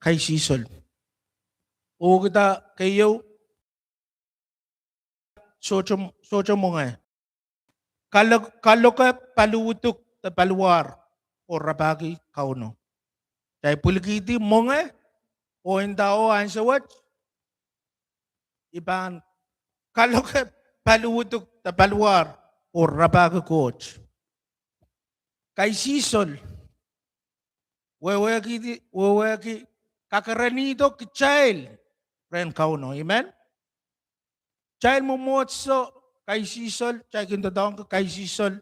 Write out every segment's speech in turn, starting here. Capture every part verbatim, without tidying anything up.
kaisihsol. Oh kitail keieu sohte, sohte mwenge. Kaloke, kaloke paliuduk de paliwar oh rapahki Kauno. Kitail pwilikihdi mwenge, oh nda oh ansou wet I pahn kaloke paliuduk de paliwar oh rapahki Koht. Kaisihsol wehwehki, wehwehki kakerenihdo kitail rehn Kauno. Amen. Kitail mwomwohdiso kaisihsol, kitail kin doadoahngki kaisihsol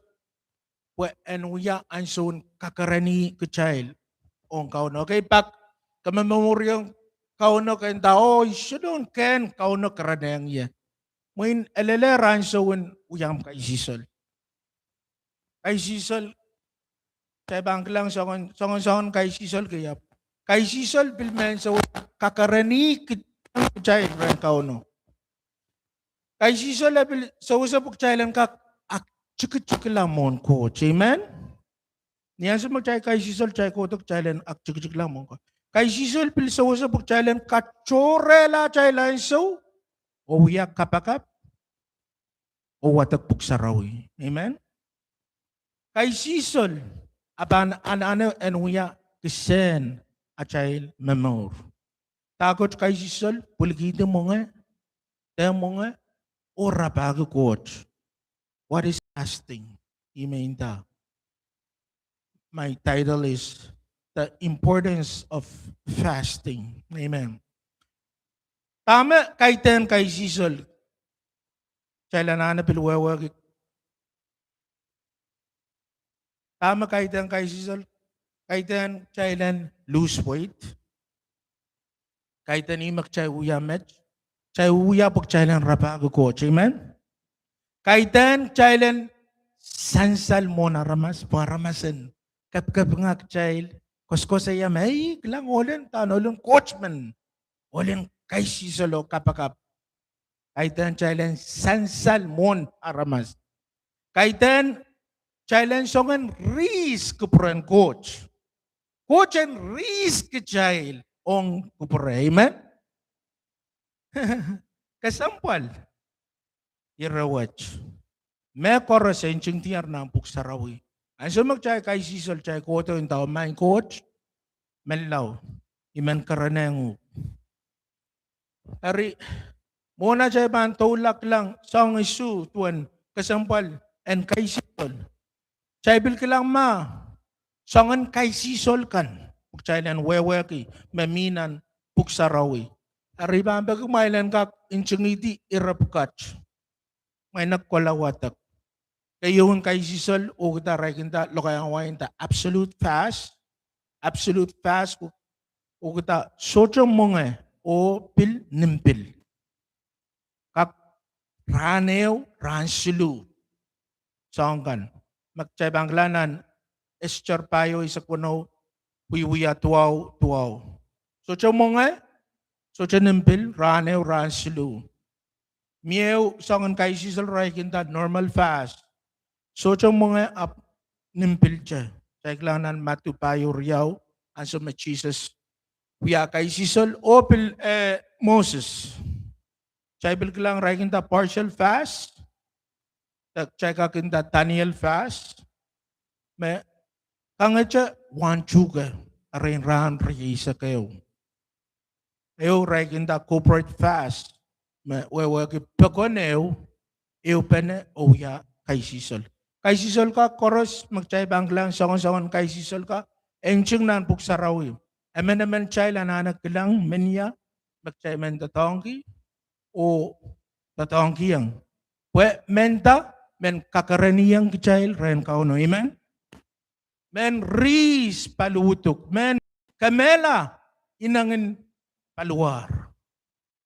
pwe en wia ansoun kakerenih kitail ong Kauno. Kei pak ke momouriong Kauno ke nda oh I sohte kehn Kauno kerenehng ie. Mwein e lelehr ansoun wia omw kaisihsol. Kaisihsol, kitail pahn kilang soangen, soangen, soangen kaisihsol kei ahpw kaisihsol pil mehn sewese kakerenih kitail rehn Kauno. Kaisihsol e pil sewese pwe kitail en kak aktikitikla mwohn Koht. Amen. Ni ansou me kitail kaisihsol kitail kohdo kitail en aktikitikla mwohn Koht. Kaisihsol pil sewese pwe kitail en katohrehla atail ansou oh wia kapakap oh wadek Pwuhk Sarawi. Amen. Kaisihsol a pahn anahne en wia kisehn atail momour. Dahkot kaisihsol? Pwilikihdi mwenge, dehr mwenge, oh rapahki Koht. What is fasting? Ihme nda, my title is The Importance of Fasting. Amen. Dahme kaidehn kaisihsol? Kitail anahne pil wehwehki dahme kaidehn kaisihsol. Kaidehn kitail en lose weight. Kaidehn ih me kitail wia met, kitail wia pwe kitail en rapahki Koht. Amen. Kaidehn kitail en sansal mwohn aramas pwe aramas en kepikepinga kitail, koasoakoasoia me, ei, kilang, ohl en, dahn ohl en Koht men, ohl en kaisihsol oh kapakap. Kaidehn kitail en sansal mwohn aramas. Kaidehn kitail en soangen rihs kupwuren Koht. Koht en rihs kitail ong kupwure. Amen. Kesempwal ire wet. Mehkoaros e ntingdier nan Pwuhk Sarawi. Ansou me kitail kaisihsol kitail kohdo nda, oh maing Koht, menlau, I men kerenehng uhk. Eri, mwohn atail pahn doulahng kilang soahng isuh duwen kesempwal en kaisihsol, kitail pil kilang ma soangen kaisihsol kan pwe kitail en wehwehki me mi nan Pwuhk Sarawi. Eri I pahn peki kumwail en kak ntingihdi ire pwukat me I en kohla wadek. Keieun kaisihsol, oh kitail raikinda lokaiahn wai nda absolute fast. Absolute fast, oh kitail sohte mwenge oh pil nimbil. Kak rahn ehu, rahn siluh. Soahng kan me kitail pahn kilang nan Ester pahieu eisek weneu, wiewia duwau, duwau. Sohte mwenge, sohte nimbil, rahn ehu, rahn siluh. Mie ehu soangen kaisihsol raikinda normal fast. Sohte mwenge ahpw nimbilte. Kitail kilang nan Madiu pahieu riau, ansou me Sises wia kaisihsol oh pil, eh, Moses. Kitail pil kilang raikinda partial fast, de kitail kak nda Daniel fast, me kangete wahn tuhke erein rahn rieisek ehu. Ehu raikinda corporate fast, me wehwehki pokon ehu, ehupene oh wia kaisihsol. Kaisihsol ka koaros me kitail pahn kilang, soangen soangen kaisihsol ka, e nting nan Pwuhk Sarawi. Emenemen kitail anahne kilang menia me kitail men doadoahngki oh doadoahngkihong, pwe menda men kakereniong kitail rehn Kauno. Amen. Men rihs paliuduk, men kemehla inengin paliwar.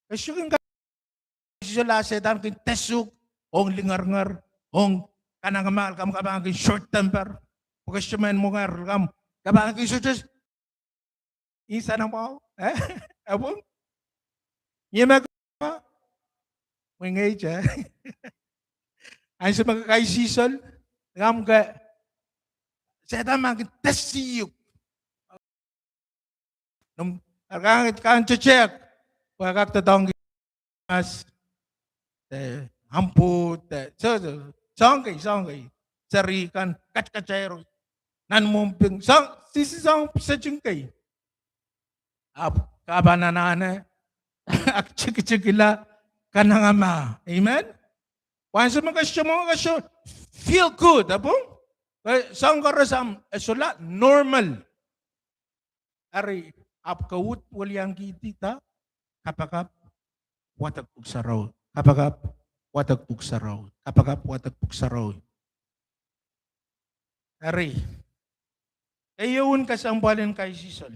E sohte kin kaisihsol a Sehdan kin test uhk ong lingeringer, ong kanengamah, ke pahn kin short temper, pwe ke sohte men mwenge, ke pahn kin sohte insenamwahu, eh? E pwung? Ie me ke mwengehte ansou me ke kaisihsol, ke, Sehdan me kin test uhk. Nom, Ar kan, kan tetehk, pwe kak doadoahngki mas, eh, amput, eh, so, so, soahng kei, soahng kei. Seri kan katkatair nan mwohn ping. Soahng, sisi soahng setting kei. Ahpw ke pahn anahne aktikitikla, kanengamah. Amen. Pwe ansou me ke sohte mwo, ke sohte feel good, apw? Ke soang koaros ahmw, e solahr normal. Eri, ahpw ke uhd weliankihdi dah? Kapakap, wadek Pwuhk Sarawi. Kapakap, wadek Pwuhk Sarawi. Kapakap, wadek Pwuhk Sarawi. Eri, keieu kesempwal en kaisihsol.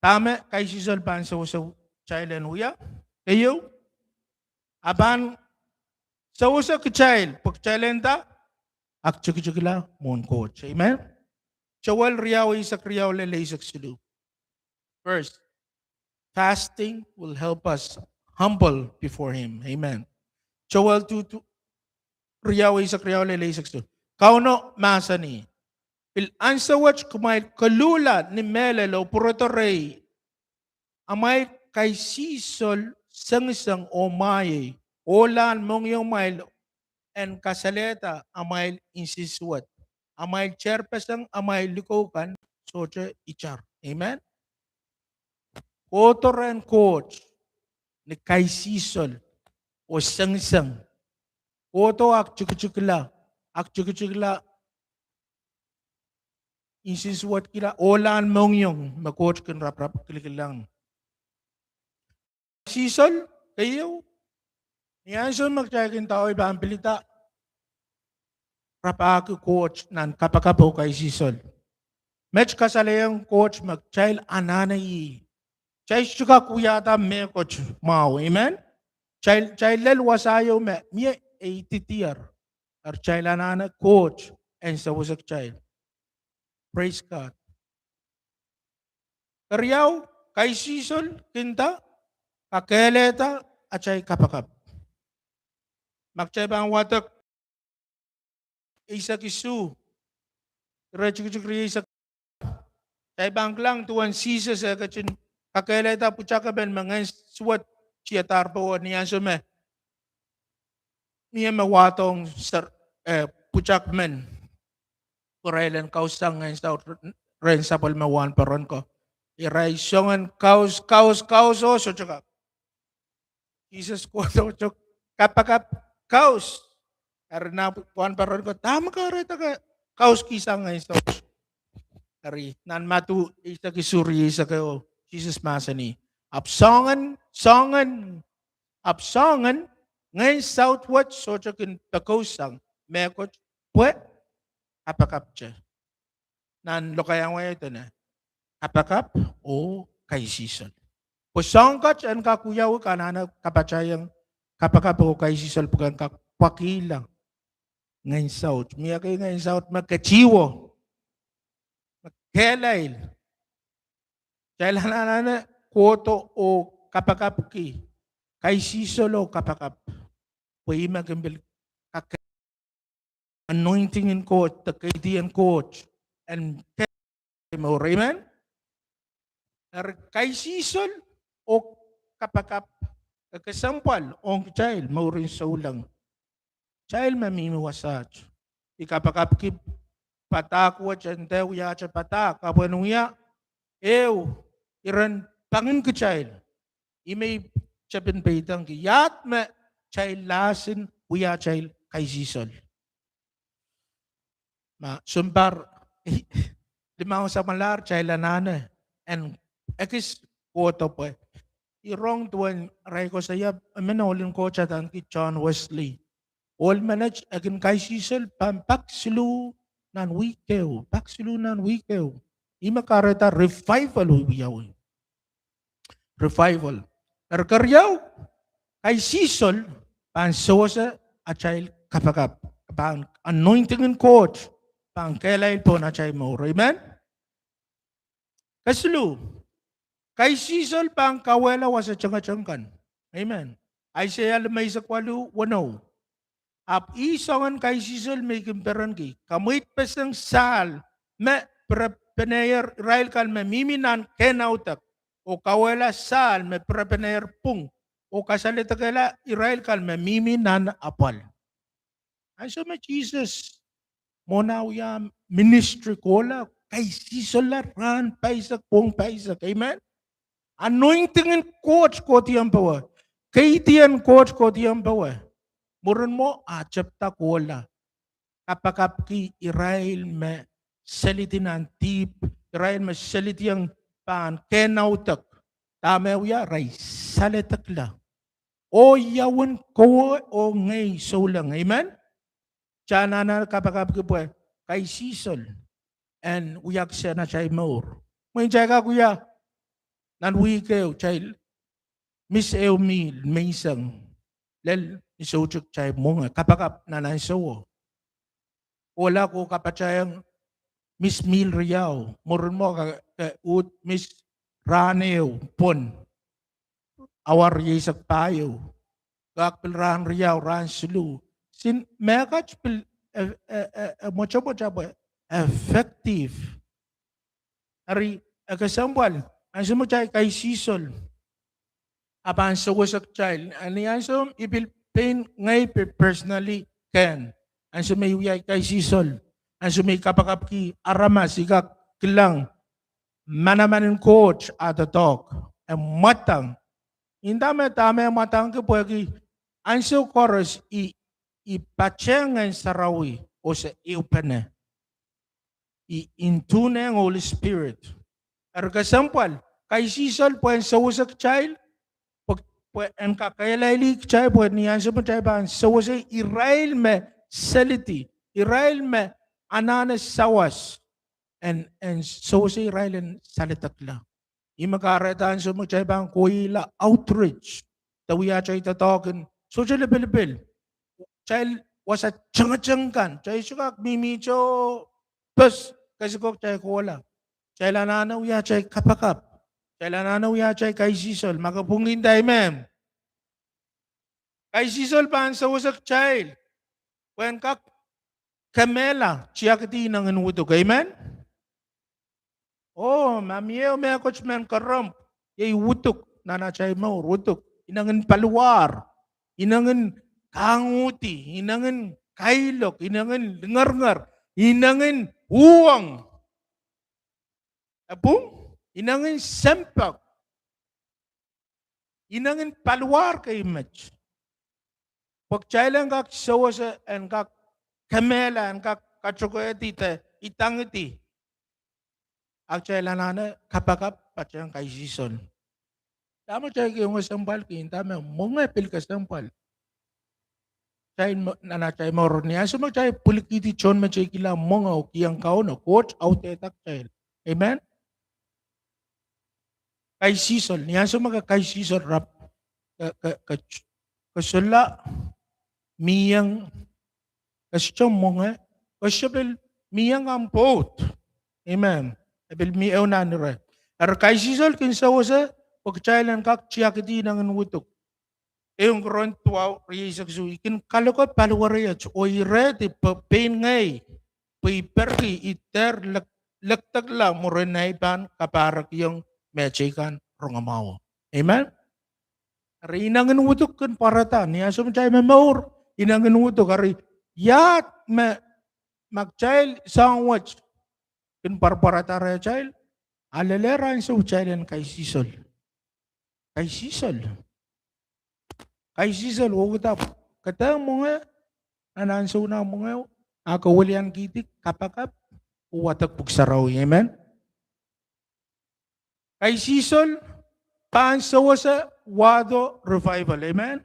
Dahme kaisihsol pahn sewese kitail en wia? Keieu, e pahn sewese kitail pwe kitail en dah? Aktikitikla mwohn Koht. Amen. Joel riau eisek riau lel eisek siluh. First, fasting will help us humble before Him. Amen. Joel two, two, riau eisek riau lel eisek siluh. Kauno mahsanih, pil ansou wet kumwail koluhla ni mehlel oh pwurodo rehi, amwail kaisihsol sengiseng oh mwahiei, ohlahn mohngiongimwail en kasalehda amwail nsensuwed, amwail tehrpeseng amwail likou kan sohte itar. Amen. Kohdo rehn Koht ni kaisihsol oh sengiseng. Kohdo aktikitikla, aktikitikla nsensuwedkihla ohlahn mohngiong me Koht kin raparapahki kilkilang. Kaisihsol, keieu, ni ansou me kitail kin dawei pahn pilada rapahki Koht nan kapakap oh kaisihsol, met kasalehiong Koht me kitail anahne ih. Kitail sohte kak wiahda mehkot mwahu. Amen. Kitail, kitail lel wasa ieu me mie ei didier. Eri kitail anahne Koht en sewese kitail. Praise God. Keriau, kaisihsol kin dah? Kakehlehda atail kapakap. Ma kitail pahn wadek eisek isuh, iretikitik rieisek, kitail pahn kilang duwen Sises e ketin kakehlehda pwutak emen me ngehn suwed tiadahr powe ni ansou me mie me wahdohng ser, eh, pwutak men. Pwe irail en kaus sang ngehn saut rehn sapwellime wahnpoaron ko. Irail soangen kaus, kaus, kaus oh sohte kak. Sises kohdo, sohte kapakap, kaus. Eri nan wahnpoaron ko, dahme kahrehda ke kauskihsang ngehn saut? Eri nan Madiu eisek isuh rieisek ehu, Sises mahsanih, ahpw soangen, soangen, ahpw soangen ngehn saut wet sohte kin pekous sang mehkot pwe kapakapte. Nan lokaiahn wai e dene, kapakap oh kaisihsol. Pwe soahng kat en kak wiawi ke anahne kapatahiong kapakap oh kaisihsol pwe ke en kak pwakihla ngehn saut. Mie ekei ngehn saut me ketihwo, me kehlail. Kitail anahne kohdo oh kapakapki, kaisihsol oh kapakap. Pwe ih me kin pil kak anointing en Koht, de keidi en Koht en ke mour. Amen. Eri kaisihsol oh kapakap e kesempwal ong kitail mouren souleng. Kitail me mihmi wasaht, I kapakapki padahk wet en dehr wiahte padahk, ahpw en wia ehu iren pangin kitail. Ih me I tepin peidengki, iahd me kitail lahsin wia atail kaisihsol. Ma sounpar limau samwalahr, kitail anahne en ekis kohdo pwe I rong duwen irail koasoia, emen ohl en Koht adaneki John Wesley. Ohl menet e kin kaisihsol pahn pak siluh nan wihk ehu, pak siluh nan wihk ehu. Ih me kahrehda revival wiawi. Revival. Eri keriau, kaisihsol pahn sewese atail kapakap, pahn anointing en Koht pahn kehlail pohn atail mour. Amen. Kesiluh, kaisihsol pahn kauwehla wasa tengeteng kan. Amen. Aiseia limeisek waluh weneu. Ahpw ih soangen kaisihsol me I kin perenki, kamweidpeseng sahl me pere-, pirepenehier irail kan me mihmi nan kehnaudek, oh kauwehla sahl me pirepenehier pwung, oh kasaledekehla irail kan me mihmi nan apwal. Ansou me Sises mwohn ah wia ministry kohla, kaisisolla rahn paisek, pwong paisek. Amen. Anointing en Koht kohdiong powe. Keidi en Koht kohdiong powe. Mwurin mwo ah tepda kohla, kapakapki irail me selidi nan dihp, irail me selidiong pahn kehnaudek. Dahme wia? Re saledekla. Oh ia uwen kowe oh ngehi souleng? Amen. Kitail anahne kapakapki pwe kaisihsol en wiahki se nan atail mour. Mwein kitail kak wia nan wihk ehu, kitail miss ehu meal, menseng, lel ni soutik kitail mwenge, kapakap nan ansouo. Kohla ko kapatahiong miss meal riau, mwurin mwo ke, ke uhd miss rahn ehu pwon, awa rieisek pahieu, kak pil rahn riau, rahn siluh. Sin mehkot pil, e, e, e, e mwotomwot, pwe effective. Eri, e kesempwal, ansou me kitail kaisihsol, a pahn sewese kitail. Ni ansou me I pil pein ngehi pe personally kehn, ansou me I wia kaisihsol, ansou me I kapakapki aramas, I kak kilang manaman en Koht ah doadoahk, e mwadang. Inda me dahme mwadangki? Pwehki ansou koaros I, I patehng Ngehn Sarawi oh se ehupene. I intuhnehng Holy Spirit. Eri kesempwal, kaisihsol pwehn sewese kitail, pwe, pwe en kakehlailih kitail, pwe ni ansou me kitail pahn sewese irail me selidi, irail me anahne sawas, en, en sewese irail en saledekla. Ih me kahrehda ansou me kitail pahn kohla outreach, de wia atail doadoahk en sohte lipilipil, kitail wasa tengeteng kan, kitail sohte kak mihmihte oh pes, kesiko kitail kohla. Kitail anahne wia atail kapakap. Kitail anahne wia atail kaisihsol. Ma ke pwungki, nda amen. Kaisihsol pahn sewese kitail pwehn kak kemehla tiakedi inengin uduk. Amen. Oh, ma mie ehu mehkot men kerempw, iei uduk nan atail mour, uduk. Inengin paliwar, inengin kahngohdi, inengin kailok, inengin lingeringer, inengin uhwong, e pwung, inengin sempek, inengin paliwar kei met. Pwe kitail en kak sewese, en kak kemehla, en kak katohkehdi de idangidi, a kitail anahne kapakap patehng kaisihsol. Dahme kitail kin kesempwalki? Inda me mwenge pil kesempwal. Kitail me, nan atail mour, ni ansou me kitail pwilikihdi tohn meteikihla mwenge oh kihong Kauno, Koht audehda kitail. Amen. Kaisihsol, ni ansou me ke kaisihsol, rap, ke, ke, ke, ke sohla mihong, ke sohte mwenge, ke sohte pil mihong ahmw pwoud. Amen. E pil mie ehu nan ire. Eri kaisihsol kin sewese pwe kitail en kak tiakedi inengin uduk. Ehu Korint duwau, rieisek isuh: I kin kaloke paliwerei et oh I rehdi pwe pein ngehi, pwe I perki, I dehr lek-, lekdekla mwurin ei pahn kapahrek iong meteikan rongamwahuo. Amen. Eri inengin uduk kin pwarada ni ansou me kitail momour, inengin uduk. Eri ia me, ma kitail soahng wet kin pwarapwarada rehtail, a lelehr ansou kitail en kaisihsol. Kaisihsol. Kaisihsol, oh kitail, kitail mwenge, nan ansou nan mwenge, a kaweliankihdi kapakap oh wadek Pwuhk Sarawi. Amen. Kaisihsol pahn sewese wahdo revival. Amen.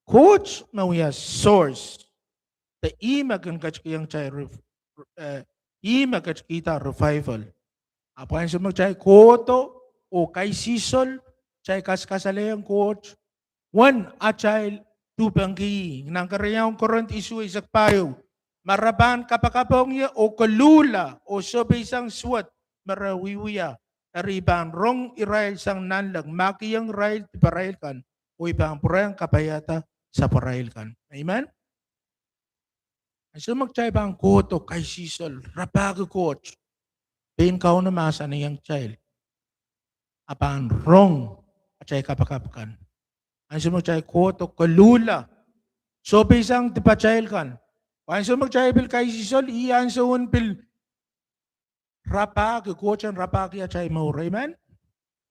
Koht me wia source, de ih me kin ketikihong kitail re-, eh, ih me ketikihda revival. Ahpw ansou me kitail kohdo oh kaisihsol, kitail kaskasalehiong Koht uwen atail duhpengki ih. Nan keriaun Korint isuh, eisek pahieu: Ma re pahn kapakapohng ie oh koluhla oh sohpeisang suwed me re wiewia, eri I pahn rong irail sang nanleng, mahkihong irail diparail kan, oh I pahn pwurehng kapaiada sapwarail kan. Amen. Ansou me kitail pahn kohdo kaisihsol, rapahki Koht, pein Kauno mahsanihong kitail, a pahn rong atail kapakap kan. Ansou me kitail kohdo koluhla, sohpeisang dipatail kan. Ansou me kitail pil kaisihsol, ih ansou en pil rapahki, Koht en rapahki atail mour. Amen.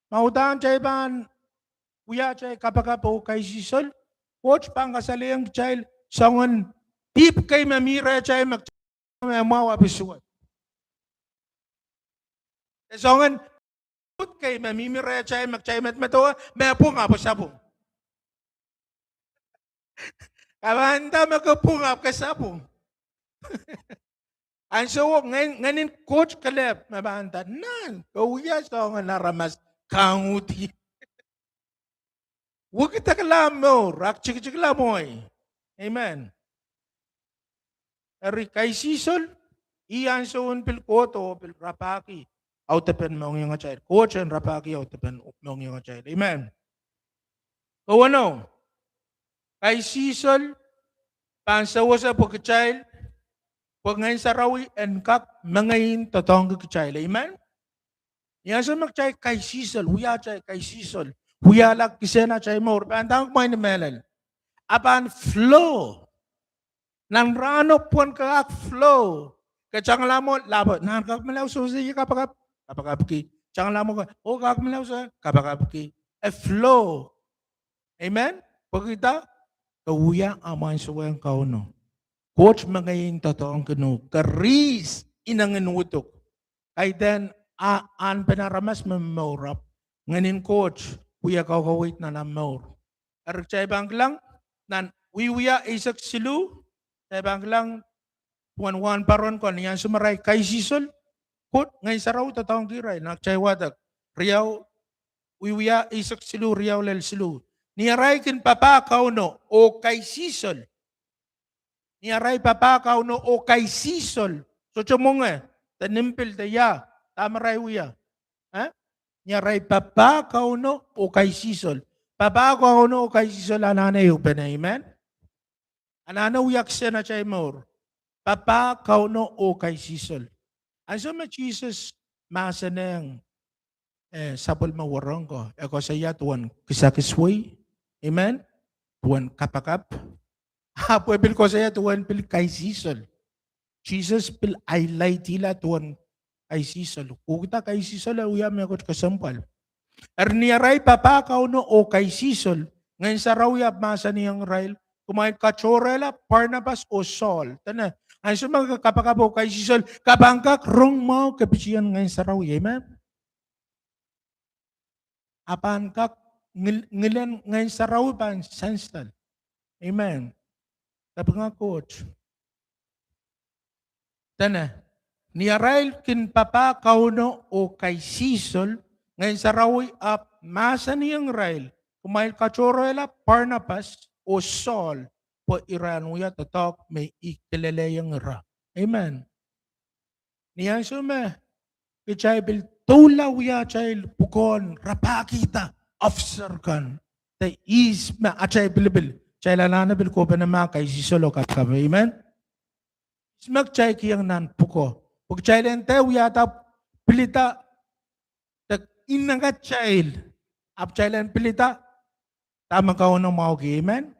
Ma udahn kitail pahn wia atail kapakap oh kaisihsol, Koht pahn kasalehiong kitail soangen dihp kei me mi rehtail me kitail mwahu apisuwed. E soangen dihp kei me mihmi rehtail me kitail medemedewe me pwung ahpw sapwung. Kapahnda me ke pwung ahpw ke sapwung. Ansou o ngehn, ngehnin Koht kelehpw me pahnda, nan, ke wia soangen aramas kang uhdi. Wekidekla mour, aktikitikla mwohi. Amen. Eri kaisihsol, ih ansou en pil kohdo oh pil rapahki audepen mohngiong atail. Koht en rapahki audepen mohngiong atail. Amen. Kauno, kaisihsol pahn sewese pwe kitail, pwe Ngehn Sarawi en kak mengein doadoahngki kitail. Amen. Ni ansou me kitail kaisihsol, wia atail kaisihsol, wiahla kisehn atail mour, pahnda kumwail ni mehlel, a pahn flow. Nan rahno pwon ke kak flow. Ke tangala mwo, lapw, nan kak me lao sewese ie kapakap, kapakapki. Tangala mwo, oh kak me lao sewese, kapakapki. E flow. Amen. Pwekida? Ke wia ahmw ansou en Kauno. Koht mengein doadoahngkin uhk, ke release inengin uduk. Kaidehn ahnpen aramas me momour ahpw ngehnin Koht wia kaukaweid nan ahmw mour. Eri kitail pahn kilang nan Wiewia eisek siluh, kitail pahn kilang duwen wahnpoaron kan, ni ansou me irail kaisihsol, Koht, Ngehn Sarawi doadoahngki irail. Na kitail wadek riau, Wiewia eisek siluh, riau lel siluh. Ni arail kin papah Kauno oh kaisihsol. Ni arail papah Kauno oh kaisihsol. Sohte mwenge, de nimbil, de ia, dahme irail wia. Ni arail papah Kauno oh kaisihsol. Papah Kauno oh kaisihsol anahne ehupene, amen. Anahne wia kisehn atail mour. Papah Kauno oh kaisihsol. Ansou me Sises mahsanihong sapwellime wahnpoaron ko, e koasoia duwen kisakis wei, amen, duwen kapakap, ahpw e pil koasoia duwen pil kaisihsol. Sises pil highlightla duwen kaisihsol. Pwehkida kaisihsol e wia mehkot kesempwal. Eri ni arail papah Kauno oh kaisihsol, Ngehn Sarawi ahpw mahsanihong irail, kumwail katohrehla Parnabas oh Saul. Dene, ansou me ke kapakap oh kaisihsol, ke pahn kak rong mwahu kepitien Ngehn Sarawi, amen. A pahn kak ngil-, ngilen Ngehn Sarawi pahn sansal. Amen. Kapinga Koht. Dene, ni arail kin papah Kauno oh kaisihsol, Ngehn Sarawi ahpw mahsanihong irail, kumwail katohrehla Parnabas oh Saul, pwe ira en wia doadoahk me I kilelehiong ira. Amen. Ni ansou me kitail pil doula wia atail pwukoahn rapahkihda officer kan, de ihs me atail pilipil, kitail anahne pil kohpene ma kaisihsol oh kapakap, amen. Ihs me kitail kihong nan pwuko, pwe kitail en dehr wiahda pilida de inengatail, ahpw kitail en pilida dahme Kauno mwahuki, amen.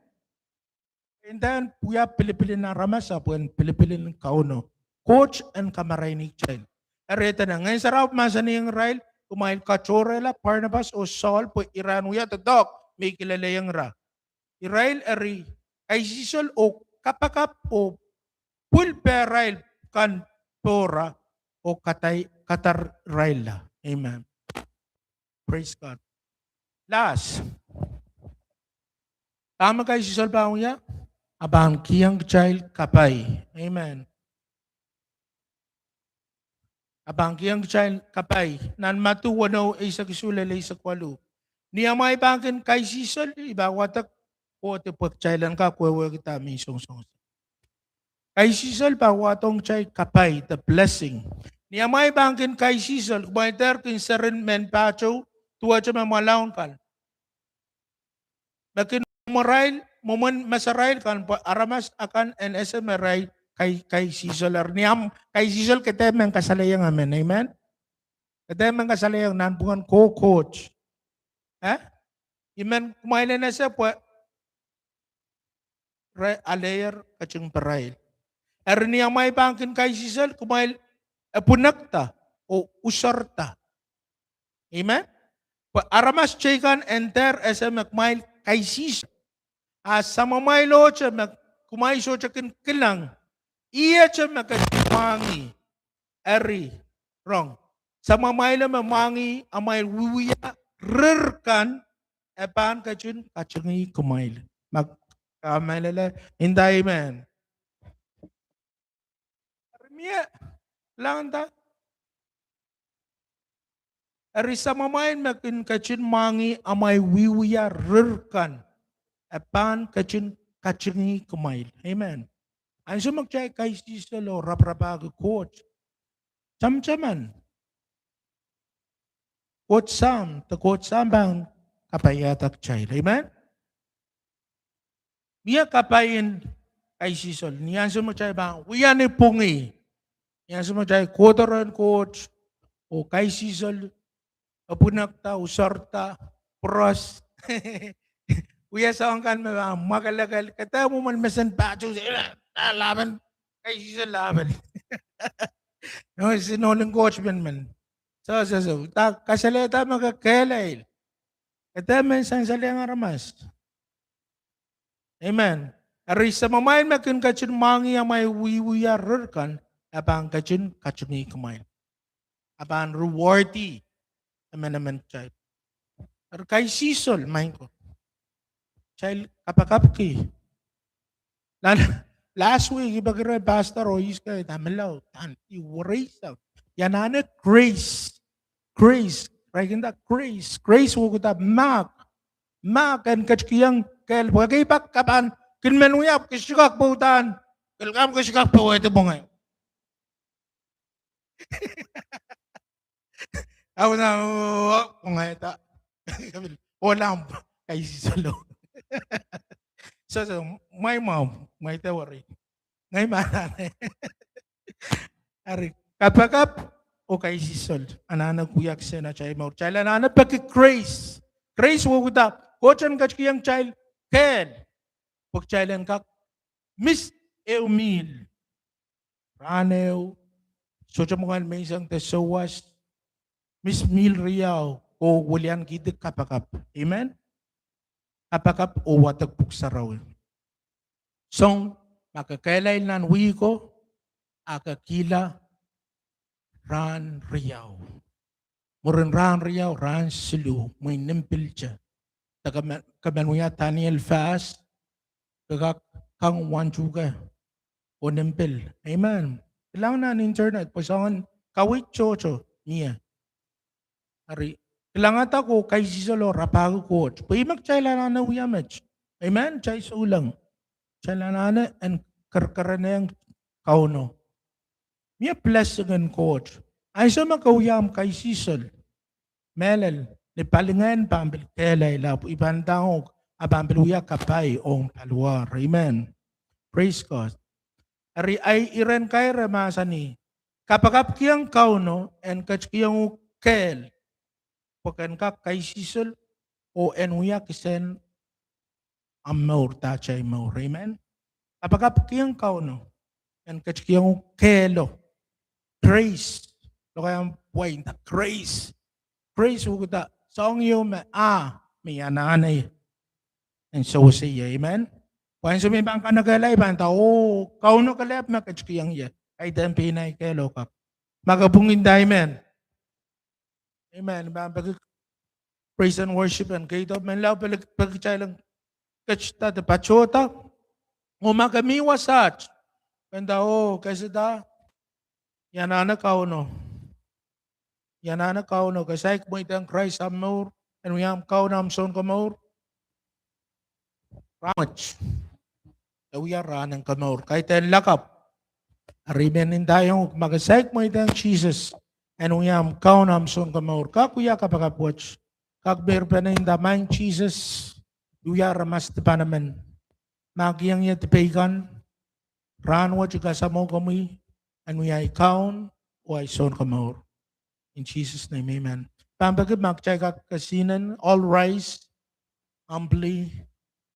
Kitail en wia pilipil en aramas ahpw en pilipil en Kauno. Koht en kamaraini kitail. Eri dene Ngehn Sarawi mahsanihong irail, kumwail katohrehla Parnabas oh Saul pwe ira en wia doadoahk me I kilelehiong ira. Irail eri kaisihsol oh kapakap oh pwil pehrail kan pohra oh kadai-, kadar irailla. Amen. Praise God. Lahs, dahme kaisihsol pahn wia? A pahn kihong kitail kapai. Amen. A pahn kihong kitail kapai. Nan Madiu weneu eisek isuh lel eisek waluh. Ni amwail pahn kin kaisihsol, I pahn wadek kohdi pwe kitail en kak wehwehkihda mihsongosong. Kaisihsol pahn wahdohng kitail kapai, the blessing. Ni amwail pahn kin kaisihsol, kumwail dehr kin seri mehn pahtou duwehte me mwalaun kan, me kin mwomwen mesarail kan, pwe aramas akan en ese me irail kai-, kaisihsol. Eri ni amw kaisihsol, ke dehr men kasalehiong emen, amen. Ke dehr men kasalehiong nanpwungen kohkoht. Eh? I men kumwail en ese pwe re aleier ketingparail. Eri ni amwail pahn kin kaisihsol, kumwail epwinekda oh userda. Amen. Pwe aramas teikan en dehr ese me kumwail kaisihsol. A samamwail ohte me kumwail sohte kin kilang, ihte me ketin mwahngih. Eri, rong. Samamwail me mwahngih amwail wiewia rir kan, e pahn ketin katingih kumwail. Ma ke mehlel, inda amen. Eri mie, landa. Eri samamwail me kin ketin mwahngih amwail wiewia rir kan, e pahn ketin katingih kumwail. Amen. Ansou me kitail kaisihsol oh raparapahki Koht, tamataman Koht Sahm, de Koht Sahm pahn kapaiada kitail. Amen. Mie kapai en kaisihsol. Ni ansou me kitail pahn wia ni pwungih, ni ansou me kitail kohdo rehn Koht oh kaisihsol, epwinekda, userda, pwuros, wia soahng kan me pahn mwakelekel, ke dehr mwomwen mesen pahtou, eh, lahpen, kaisihsol lahpen. No, is nohn en Koht men men. So, so, so, da kasalehda me ke kehlail, ke dehr men sansalehng aramas. Amen. Eri samamwail me kin ketin mwahngih amwail wiewia rir kan, e pahn ketin katingih kumwail. E pahn reward-ih emenemen kitail. Eri kaisihsol, maing ko, kitail kapakapki. Nan last week I peki rehn pastor oh ihs kei, da melahu, dan I worry sang. I anahne grace. Grace. Raikihda grace. Grace wehwehkihda mahk. Mahk en ketikihong kehl. Pwe ekei pak ke pahn kin men wia, ke sohte kak pwe uhdahn, kelkam ke sohte kak powehdi mwenge. Auda, oh, mwengehda. Ohl ahmw kaisihsolo. So, so, mwahu mwahu, mwahu de worry. Ngehi me anahne. Eri, kapakap oh kaisihsol anahne wia kisehn atail mour. Kitail anahne peki grace. Grace wehwehkihda Koht en ketikihong kitail kehl, pwe kitail en kak miss ehu meal. Rahn ehu, sohte mwenge menseng de souwas, miss meal riau, oh weliankihdi kapakap. Amen. Kapakap oh wadek Pwuhk Sarawi. Song, ma ke kehlail nan wihko, a ke kihla rahn riau. Mwurin rahn riau, rahn siluh, mwein nim pilte. De ke men, ke men wia Daniel fast, ke kak kang wantuke oh nim pil. Amen. Kilang nan internet, pwe soangen kaweid tohto mie. Eri, kilangada oh kaisihsol oh rapahki Koht. Pwe ih me kitail anahne wia met. Amen. Kitail souleng. Kitail anahne en kerekereniong Kauno. Mie blessing en Koht. Ansou me ke wia ahmw kaisihsol, mehlel, ni palingehn pahn pil kehlail, ahpw I pahn ndahng uhk, a pahn pil wia kapai ong paliwar. Amen. Praise God. Eri, ahi iren kair e mahsanih, kapakapkihong Kauno en ketikihong uhk kehl, pwe ke en kak kaisihsol oh en wia kisehn ahmw mour de atail mour. Amen. Kapakapkihong Kauno en ketikihong uhk kehlo. Grace. Lokaiahn pweida grace. Grace wehwehkihda soahng ieu me a, me I anahne en sewese ie. Amen. Pwe ansou me I pahn kanekehla I pahn nda, oh, Kauno kelehpw me ketikihong ie. Kaidehn pein ahi kehlo kak. Ma ke pwungin nda amen. Amen. I pahn peki praise and worship en keido, menlau peki, peki kitail en ketida de patohda. Oh ma ke mi wasaht, ke nda, oh, kesida, I anahne Kauno. I anahne Kauno, ke saik mweidohng Krais ahmw mour en wia ahmw Kaun, ahmw Sounkomour. Rahn wet, e wia rahn en komour, kaidehn lakapw. Eri I men ndaiong uhk, ma ke saik mweidohng Sises en wia ahmw Kaun, ahmw Sounkomour, kak wia kapakap wet. Kak meirpene nda, Maing Sises, I wia aramas dipan emen. Ma kihong ie dipei kan, rahn wet I kasamwo komwi en wia ahi Kaun oh ahi Sounkomour. In Jesus' name, amen. Pahn peki ma kitail kak kesihnen, all rise humbly.